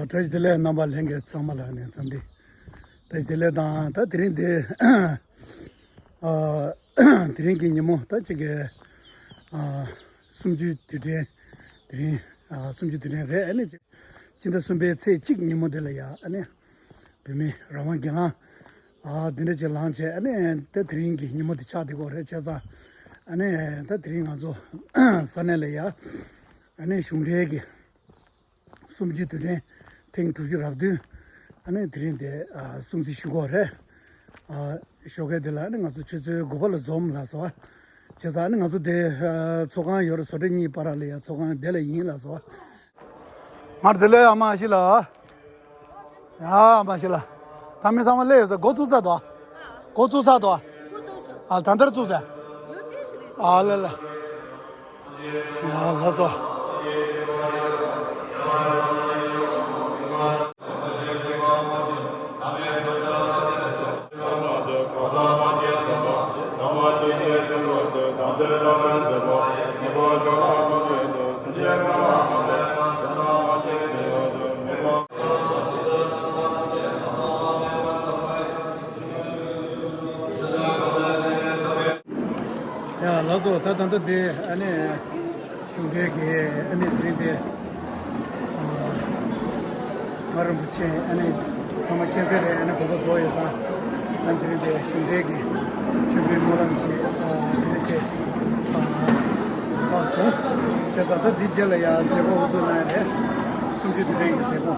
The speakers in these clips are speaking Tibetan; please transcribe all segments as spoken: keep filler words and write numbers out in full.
བཀྲ་ཤིས་བདེ་ལེགས། རྣམ་པ་ལྷན་རྒྱས་ཚང་མ་ལ་ནས་འཚམས་འདྲི་བཀྲ་ཤིས་བདེ་ལེགས་དང་། ད་དེ་རིང་འདི་ཨ་དེ་རིང་གི་ཉིན་མོ་ད་ཅིག་གི་ཨ་གསུམ་བཅུའི་དུས་དྲན། དེ་རིང་ཨ་གསུམ་བཅུའི་དུས་དྲན་རེད། ཨ་ནི་ཅིག་སྤྱི་ཟླ་གསུམ་པའི་ཚེས་གཅིག་ཉིན་མོ་འདི་ལ་ཡ་ཨ་ནི་བོད་མི་རང་དབང་སྒེར་ལངས་ཨ་འདི་འདྲ་ཅིག་ལངས་བྱས། ཨ་ནི་ད་དེ་རིང་གི་ཉིན་མོ་འདི་ཆགས་བསྡད་ཀྱི་ཡོད་རེད། བྱས་ཙང་ཨ་ནི་ད་དེ་རིང་ང་ཚོ་ས་གནས་ལ་ཡ་ཨ་ནི་གཞུང་འབྲེལ་གྱི་གསུམ་བཅུའི་དུས་དྲན་ཐེངས་དྲུག་ཅུ་རེ་བདུན་ཨ་ནི་དེ་རིང་དེ་ཨ་སྲུང་བརྩི་ཞུ་གི་ཡོད་རེད། ཨ་ཞོགས་ཀས་དེ་ལ་ཨ་ནི་ང་ཚོ་ཆུ་ཚོད་དགུ་པ་ལ་འཛོམས་ལགས་སོ། བྱས་ཙང་ཨ་ནི་ང་ཚོ་དེ་ཨ་ཚོགས་ཁང་ཡོད་རེད། བཟོ་གྲྭ་གཉིས་བར་ལ་ཡ་ཚོགས་ཁང་དེ་ལ་ཡིན་ལགས་སོ། མར་དེ་ལས་ཨ་མ་ཤི་ལ། ཡ་ཨ་མ་ཤི་ལ། ད་མི་ཚང་མ་སླེབས་ཡོད་ས། འགོ་བཙུགས་ཚར་འདུག་འགོ་བཙུགས་ཚར་འདུག་ཨ་ད་ལྟར་བཙུགས་ཚར། ཨ་ལ་ལ། ཡ་ལགས་སོ། ཡ་ལགས་སོ། ད་ད་ལྟ་དེ་ཨ་ནི་གཞུང་འབྲེལ་གྱི་ཨ་ནི་དེ་རིང་དེ་ཨ་མ་རིན་པོ་ཆེ་ཨ་ནི་ཚང་མ་མཁྱེན་གསལ་རེད། ཨ་ནི་གོ་སྐབས་བཟོ་ཡོད་ཙང་ཨ་ནི་དེ་རིང་དེ་གཞུང་འབྲེལ་གྱི་མཆོད་འབུལ་སྨོན་ལམ་ཆེད་ཨ་དེ་རིང་ཆེད་ཨ་ཚར་སོང་། བྱས་ཙང་ད་འདི་རྗེས་ལ་ཡང་མཛད་སྒོ་འགོ་འཛུགས་གནང་ཡ་རེད། གསུམ་བཅུའི་དུས་དྲན་གྱི་མཛད་སྒོ།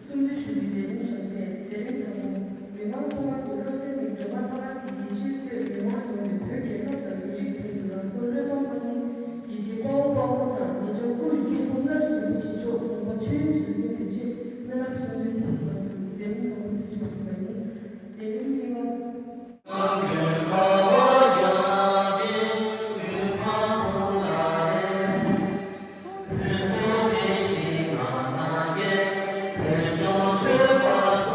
སྲུང་བརྩི་ཞུ་རྒྱུའི་མཛད་འཕྲིན་བྱང་སེམས་མཛད་རིམ་དང་པོ། མི་མང་ཚོགས་ཁང་དུ་བློ་གསལ་གླིང་སྒྲོལ་མ་ལྷ་ཁང་གི་དགེ་བཤེས་གཙོས་མི་མང་ཡོངས་ནས་བོད་རྒྱལ་ཁབ་དང་མི་རིགས་དོན་དུ་རང་སྲོག་བློས་གཏོང་གནང་མཁན་དགེ་བཤེས་དཔའ་བོ་དཔའ་མོ་དང་ཉེ་ཆར་སྐུ་ཡི་གཅུང་པོ་མངའ་རིས་རིན་པོ་ཆེ་མཆོག་དགོངས་པ་ཆོས་དབྱིངས་སུ་ལྷུན་པའི་ཆེད་སྨོན་ལམ་གསུང་འདོན་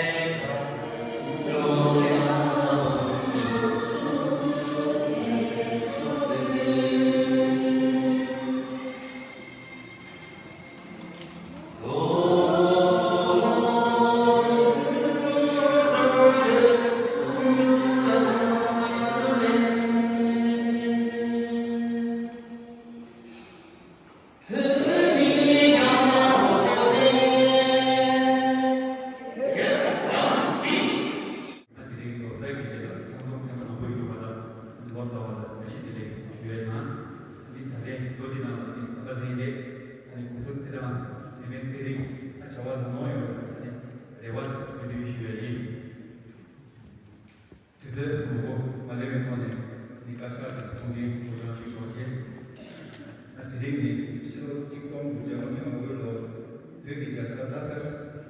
ཕུལ་གནང་རྒྱུ་མཛད་རིམ་དང་པོ་དེ་མཇུག་སོང་བ་ཡིན། མཛད་རིམ་གཉིས་པ། ད་དེ་རིང་ལོ་གསར་གྱི་རྗེས་ལ་ཚང་འཛོམས་ཐེངས་མ་དང་པོ་ཡིན་པ་ལ་ལོ་གསར་བ་ལ་བཀྲ་ཤིས་བདེ་ལེགས་ཞུ་ཡས་དང་། ཨ་ནི་ད་རེས་ལོ་འདི་ནང་ལ་ནི་ད་ལྟ་ལྷན་རྒྱས་ཨ་ནི་གོ་ས་དེ་རང་དེ་མིན་ཚན་རིག་ཨ་བྱ་བ་ལ་ནོར་ཡོད་པ་ཨ་ནི་རེ་བ་དང་སྨོན་འདུན་ཞུ་ཡས་ཡིན། དུས་ཚོད་མང་པོ་མ་སླེབས་པའི་ཐོག་ནས་ནི་བཀའ་ཤག་གི་ཚོགས་འདུའི་གོ་བྱང་ཞུས་ཆོག་ཅེས། ཨ་དེ་རིང་ནི་ཕྱི་ལོ་ཆིག་སྟོང་དགུ་བརྒྱ་ལྔ་བཅུ་ང་དགུ་ལོར་བོད་ཀྱི་རྒྱལ་ས་ལྷ་སར་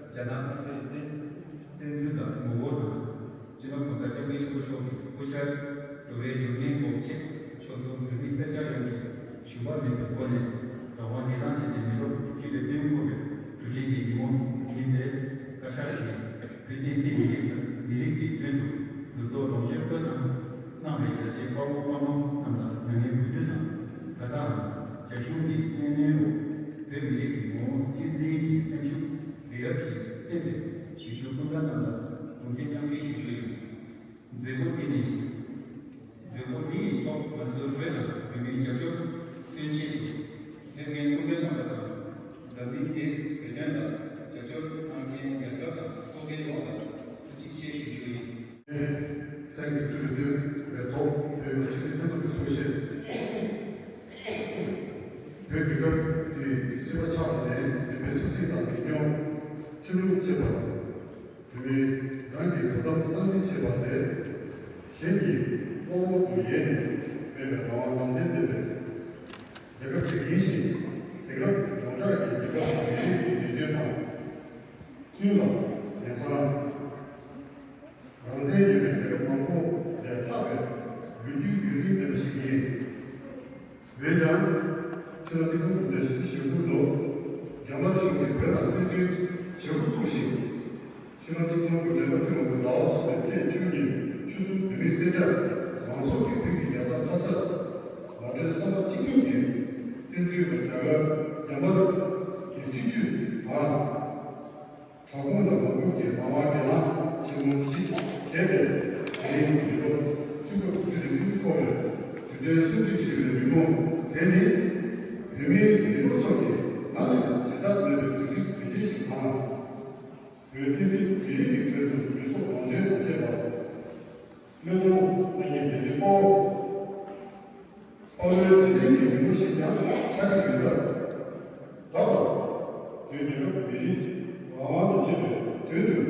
རྒྱ་ནག་དམར་པོའི་བཙན་བཙན་འཛུལ་དང་ངོ་རྒོལ་དང་། སྤྱི་ནོར་༸གོང་ས་༸སྐྱབས་མགོན་ཆེན་པོ་མཆོག་གི་སྐུ་ཕྱྭར་འགྲོ་བའི་འབྱུང་གནས་སྐོར་ཆེད་ཕྱོགས་མཚུངས་བོད་མི་སེར་སྐྱ་ཡོངས་ཀྱིས་ཞུམ་པ་མེད་པའི་སྒོ་ནས་རང་དབང་སྒེར་ལངས་བྱས་ཏེ་མི་ལོ་དྲུག་ཅུ་རེ་བདུན་འཁོར་བའི་གྲུབ་ཆེན་གྱི་ཉིན་མོ་ཡིན་པས། བཀའ་ཤག་གིས་བོད་བསྟན་སྲིད་མི་རིགས་དང་མི་རིགས་ཀྱི་དོན་དུ་ལུས་སྲོག་ལོངས་སྤྱོད་བློས་བཏང་གནང་བའི་རྒྱལ་གཅེས་དཔའ་བོ་དཔའ་མོ་རྣམས་ལ་མྱ་ངན་གུས་འདུད་དང་། ད་ལྟའང་རྒྱ་གཞུང་གི་བཙན་གནོན་འོག་བོད་མི་རིགས་ཀྱི་ངོ་བོ་གཅེས་འཛིན་གྱི་སེམས་ཤུགས་རི་རབ་ཞིག་བརྟན་པའི་གཞིས་བཞུགས་སྤུན་ཟླ་རྣམས་ལ་གདུང་སེམས་མཉམ་སྐྱེད་ཞུ་རྒྱུ་ཡིན། མཛད་སྒོ་འདི་ནི། མཛད་སྒོ་འདི་ཡི་ཐོག་ང་ཚོའི་བོད་ནང་བོད་མིའི་རྒྱབ་སྐྱོར་མཚོན་ཆེད་དུ་ཕེབས་མཁན་སྐུ་མགྲོན་རྣམ་པ་དང་། འཛམ་གླིང་འདིར་བོད་དོན་ལ་རྒྱབ་སྐྱོར་གནང་མཁན་རྒྱལ་ཁབ་དང་ཚོགས་སྡེ་ཡོངས་ལ་ཐུགས་རྗེ་ཆེ་ཞུ་རྒྱུ་ཡིན། ཐེངས་དྲུག་ཅུ་རེ་བདུན་པའི་ཐོག་བོད་མི་སྤྱི་འཐུས་ལྷན་ཚོགས་ཀྱི་གསུང་བཤད། བོད་རྒྱལ་ཁབ་འདི་སྲིད་པ་ཆགས་པ་ནས་བདེན་པའི་ཆབ་སྲིད་དང་འཛིན་སྐྱོང་། ཁྲིམས་ལུགས་བཅས་པ་དང་། བོད་མིས་རང་གི་ཐོབ་ཐང་སྟངས་འཛིན་བྱེད་པ་དེ་གཞན་གྱི་དབང་འོག་ཏུ་ཡལ་ནས་མེད་པའི་རང་དབང་རང་བཙན་ལྡན་པའི་རྒྱལ་ཁབ་ཅིག་ཡིན་ཞིང་། དེང་སྐབས་ཡོངས་གྲགས་ཀྱི་རྒྱལ་ཁབ་དང་མི་རིགས་ཀྱི་རྒྱུ་ཆེན་དང་མཐུན་ལ་དེང་སང་རང་བཙན་ཡོད་པའི་རྒྱལ་ཁབ་མང་པོ་ལས་ལྷག་པའི་ལོ་རྒྱུས་ཡུན་རིང་ལྡན་པ་ཞིག་ཡིན། འོན་ཀྱང་། ཕྱི་ལོ་ཆིག་སྟོང་དགུ་བརྒྱ་བཞི་བཅུ་ཞེ་དགུ་ལོར་རྒྱ་དམར་གཞུང་གིས་བོད་ལ་བཙན་འཛུལ་བྱེད་འགོ་བཙུགས་ཤིང་། ཕྱི་ལོ་ཆིག་སྟོང་དགུ་བརྒྱ་ལྔ་བཅུ་ང་དགུ་ཟླ་བ་གསུམ་པའི་ཚེས་བཅུ་ཉིན། ཆོལ་གསུམ་བོད་མིའི་སེར་སྐྱ་མང་ཚོགས་ཀྱི་དོན་གྱི་རྒྱལ་ས་ལྷ་སར་ངོ་སྤྲོད་བསམ་པ་གཅིག་མཐུན་གྱིས་བཙན་འཛུལ་དང་རྒྱ་གར་རྒྱ་དམར་གྱི་སྲིད་བྱུས་དང་། དྲག་དཔུང་དང་ལམ་ལུགས་ཀྱི་ལམ་དབང་སྒེར་ལངས་ཆེན་མོ་ཞིག་བྱས་ཏེ། དེ་རིང་གི་ལོ་ཆིག་སྟོང་དྲུག་ཅུ་རེ་བདུན་འཁོར་བའི་དུས་དྲན་སྲུང་བརྩི་ཞུ་བའི་ཉིན་མོ་དེ་ནི། བོད་མིའི་མི་རབས་ཚོ་གིས་ནམ་ཡང་བརྗེད་ཐབས་མེད་པའི་དུས་ཚིགས་དེ་ཅན་ཞིག་དང་། བོད་བསྟན་སྲིད་མི་རིགས་ཀྱི་དོན་དུ་ལུས་སྲོག་ལོངས་སྤྱོད་དང་བཅས་པ་བློས་གཏོང་གནང་མཁན་རྒྱལ་གཅེས་དཔའ་བོ། དཔའ་བོའི་མཛད་འཕྲིན་གྱི་ཉིན་མོ་ཞིག་ཀྱང་ཆགས་ཀྱི་ཡོད་སྟབས། ད་བར་བོད་རྒྱལ་ཁབ་མི་རིགས་རང་དབང་དང་བཅས་པའི་དོན་དུ་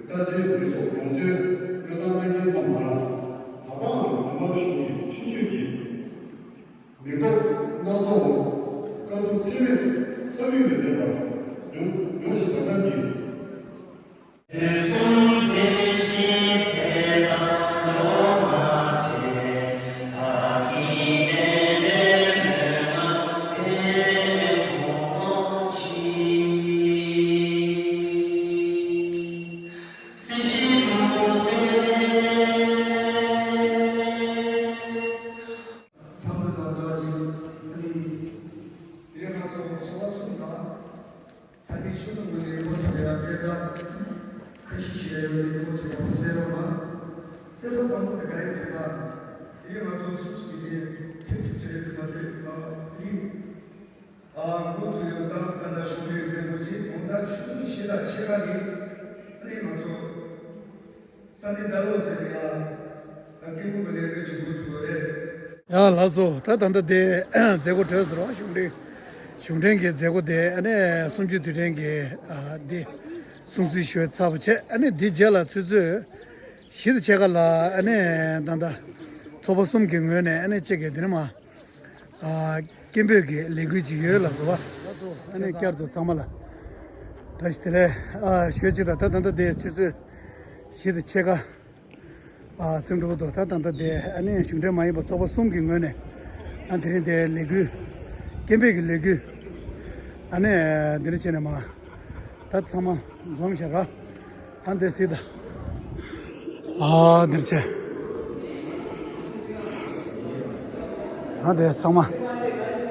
རྩ་ཆེའི་ལུས་སྲོག་ལོངས་སྤྱོད་བློས་བཏང་གནང་མཁན་རྣམས་ལ་ད་ལྟའང་རྒྱ་དམར་གཞུང་གི་ཁྲིམས་གཅོད་ཀྱི་མི་ཐོག་སྣ་ཚོགས་དཀའ་སྡུག་ཚད་མེད་བསམ་ཡུལ་ལས་འདས་པ་མྱོང་མྱོང་བཞིན་པ་རྣམས་ཀྱིས། ཚང་མ་དང་འདྲ་ཅིག་ཨ་ནི། དེ་རིང་ང་ཚོ་ཚོགས་པ་གསུམ་དང་། ས་གནས་ཤུལ་དུ་ངོས་ནས་ཁོ་ཚོ་དེ་ལ་གསལ་བསྒྲགས་ཁ་ཤས་ཤིག་ཡོད་ནས་ཁོ་ཚོ་ཡག་པོ་གསལ་རོགས་གནང་། གསལ་བསྒྲགས་དང་པོ་དེ་ག་ཡིན་ཟེར་ན། དེ་རིང་ང་ཚོ་གསུམ་ཞིག་གིས་དེ་ཐེངས་དྲུག་ཅུ་རེ་བདུན་པ་དེ་རིང་ཨ་དེ་རིང་ཨ་འགོ་ཚུགས་ཡོད་ཙང་ད་ལྟ་ཤོག་ལྷེ་མཛད་སྒོ་ཅིག་གོང་ད་ཆུ་ཚོད་བཞི་དང་ཕྱེད་ཀ་ནས་ཨ་ནི་ང་ཚོ། ས་གནས་ད་ལོ་ཟེར་ཡ། ད་སྐད་འབོད་ཀྱི་ལས་འགུལ་བྱེད་འགོ་ཚུགས་པ་རེད། ཡ་ལགས་སོ། ད་ད་ལྟ་དེ་མཛད་སྒོ་གྲོལ་ཟེར་བ་གཞུང་འབྲེལ་གཞུང་འབྲེལ་གྱི་མཛད་སྒོ་དེ་ཨ་ནི་གསུམ་བཅུའི་དུས་དྲན་གྱི་ཨ་འདི་སྲུང་བརྩི་ཞུ་ཚར་བ་བྱས། ཨ་ནི་འདི་རྗེས་ལ་ཆུ་ཚོད་བཞི་དང་ཕྱེད་ཀ་ལ་ཨ་ནི་ད་ལྟ་ཚོགས་པ་གསུམ་གྱི་ངོས་ནས་ཨ་ནི་གཅིག་གི་འདི་ནི་མ། ཨ་སྐད་འབོད་ཀྱི་ལས་འགུལ་ཅིག་ཡོད་ལགས་སོ། ཨ་ནི་བསྐྱར་དུ་ཚང་མ་ལ་བཀྲ་ཤིས་བདེ་ལེགས་ཨ་ཞུ་ཅིག་དང་། ད་ད་ལྟ་དེ་ཆུ་ཚོད་བཞི་དང་ཕྱེད་ཀ་ཨ་སེམས་འགྲོ་འདུག་ད་ད་ལྟ་དེ་ཨ་ནི་གཞུང་འབྲེལ་མ་ཡིན་པ་ཚོགས་པ་གསུམ་གྱི་ངོས་ནས་ཨ་དེ་རིང་དེ་ལས་འགུལ་སྐད་འབོད་ཀྱི་ལས་འགུལ་ཨ་ནི་འདི་འདྲ་བྱས་ནས་མ། ད་ཚང་མ་འཛོམས་ཤག་ར། ཨ་འདི་སྲིད་ད། ཨ་འདིར་ཆེ། ཨ་འདི་ཚང་མ།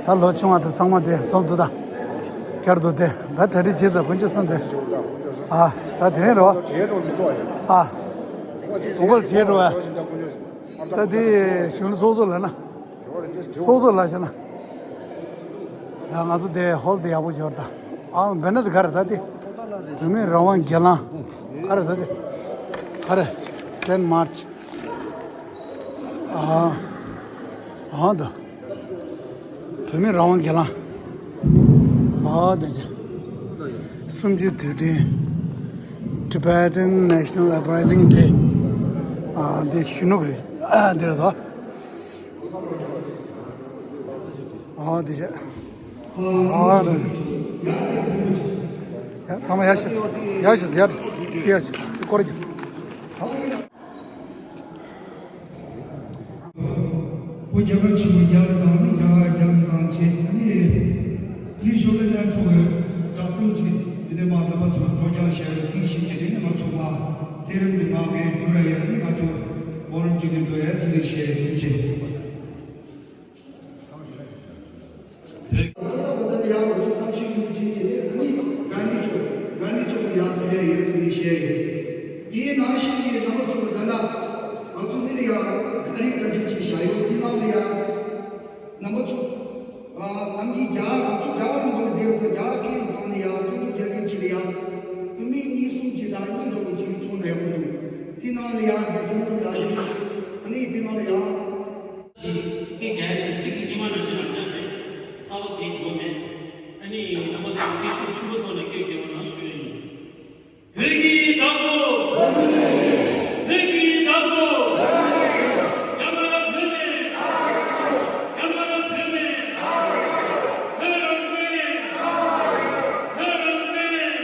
ད་ལོ་ཆུང་བ་དེ་ཚང་མ་དེ་འཛོམས་འདུག་ད། བསྐྱར་དུ་དེ་ད་གྲ་སྒྲིག་བྱེད་ད་དཀོན་མཆོག་གསུམ་དེ། ཨ་ད་དེ་རིང་རོ། ཨ་དུང་དཀར་བྱེད་འགྲོ་བ། ད་དེ་གཞོན་ནུ་ཚོགས་གཙོ་ལ་ན། ཚོགས་གཙོ་ལ་བྱས་ན། ཡ་ང་ཚོ་དེ་ཧོལ་དེ་ཡག་པོ་ཞོར་ད། ཨ་འབེན་ན་དེ་ག་རེ་ད་དེ། བོད་མི་རང་དབང་སྒེར་ལངས། ག་རེ་ད་དེ། ག་རེ། ཊེན་མཱར་ཆི། ཨ། ཨ་ད། བོད་མི་རང་དབང་སྒེར་ལངས། ཨ་དེ་ཅི། གསུམ་བཅུའི་དུས་དྲན། Tibetan National Uprising Day། ཨ་དེ་གཞོན་ནུ་གི་རེད། ཨ་དེ་རེད་ད། ཨ་དེ་བྱས། ཨ་དེ་བྱས། ཡ་ཚང་མ་ཡར་ཤོག་ཡར་ཤོག་ཡར་ཡར་ཤོག་སྐོར་རྒྱབ། བོད་རྒྱལ་ཁབ་ཆེན་པོ་རྒྱལ་བ་དང་ནི་རྒྱལ་བ་རྒྱལ་བ་དང་བཅས་ནི། དེའི་ཞོར་ལ་ང་ཚོ་གི་བསྒྲགས་གཏམ་གྱི་འདི་ནས་མ་རྣམ་པ་ཚོ་སྤྲོ་སྐྱོང་བྱས་ཏེ་དེའི་ཕྱིན་ཆད་ནི་ང་ཚོ་མ་རྩེ་རིམ་ནས་མ་བའི་རྒྱུ་ར་ཡ་ནི་ང་ཚོ་འགོ་རིམ་གཅིག་ནས་འགྲོ་ཡ་ཟིན་ནས་བཤད་ཐུབ་ཆེ། ས་ད་བ་ད་ཡང་ང་ཚོ་གཏམ་ཤིང་ཡོད་ཅེས་བྱས་ཏེ་ཨ་ནི་ག་ནི་ཆོ་ག་ནི་ཆོ་ལ་ཡང་ཕེ་ཡོད་ཟེར་ནས་བཤད་ཡོད། དེའི་ནང་བཞིན་གྱི་རྣམ་པ་ཚོ་གི་ད་ལ་ང་ཚོ་འདི་ལ་ཡང་ག་རེ་ག་རེ་ཅིག་བྱ་ཡོད་དེ་ནང་ལ་ཡང་རྣམ་པ་ཚོ་ནམ་གྱི་རྒྱ་ང་ཚོ་རྒྱ་རོང་པ་ལ་བསྡད་ཡོད་ཚེ་རྒྱ་སྐད་ཡོད་གང་ལ་ཡང་ཐུན་མོང་རྒྱ་སྐད་ཅིག་ལ་ཡང་བུད་མེད་གཉིས་གསུམ་ཅིག་དང་གཉིས་འགྲོ་བ་ཅིག་བྱུང་ན་ཡག་པོ་འདུག་དེ་ནང་ལ་ཡང་རྒྱལ་སྲས་ལུགས་ལ་ཡང་ཨ་ནི་དེ་ནང་ལ་ཡང་། དེ་གའི་ཚིག་གི་ཉི་མ་ནང་བཞིན་ལ་བཅར་ཏེ། གསར་པ་དེའི་མགོ་ནས་ཨ་ནི་རྣམ་པ་ཚོ་སྐད་ཤུགས་ཆེན་པོ་ཐོག་ནས་སྐད་རྒྱག་པ་ནང་ཞུ་ཡ་ཡིན། བོད་ཀྱི་བདག་པོ། བོད་ཀྱི་བདག་པོ། རྒྱ་དམར་བོད་མེད། རྒྱ་དམར་བོད་མེད། བོད་རང་བཙན། བོད་རང་བཙན།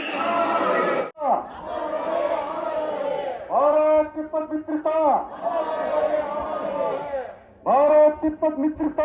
भारत तिब्बत मित्रता। भारत तिब्बत मित्रता।